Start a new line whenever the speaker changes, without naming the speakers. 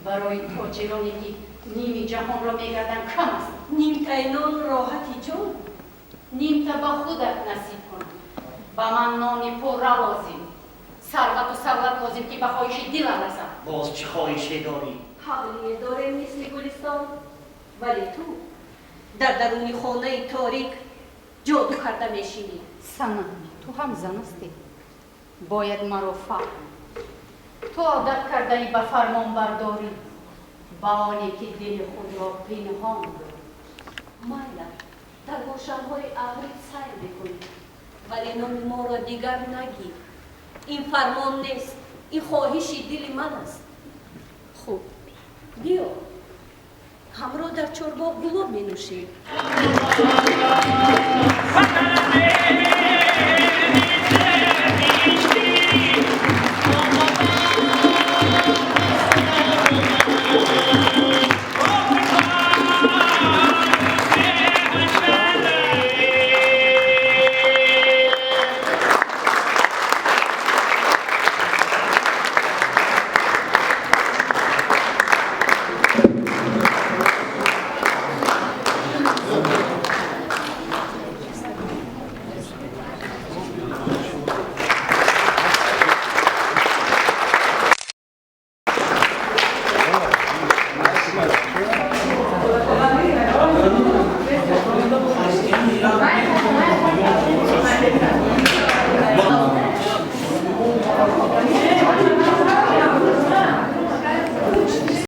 Барои тоҷироне ки ними ҷаҳонро мегарданд, кам аст.
Нимтаи нон роҳати ҷон.
Нимта ба худат насиб кунад. Ба ман нони пурра лозим, сарвату савлат лозим, ки ба хоҳиши дилам расад.
Боз чӣ хоҳише дорӣ?
Ҳавлие дорем мисли гулистон, вале ту дар даруни хонаи торик ҷоду карда мешинӣ.
Санам, ту ҳам зан ҳастӣ, бояд маро фаҳмӣ. Ту одат кардаӣ ба фармонбардорӣ, ба оне ки дили худро пинҳон дорӣ.
Майла, дар гулшанҳои ағриб сайр мекунӣ, вале номи моро дигар нагир. Ин фармон нест, ин хоҳиши дили ман аст. Хуб, биё, ҳамроҳ дар чорбоғ гулоб менӯшем.
Ватанам.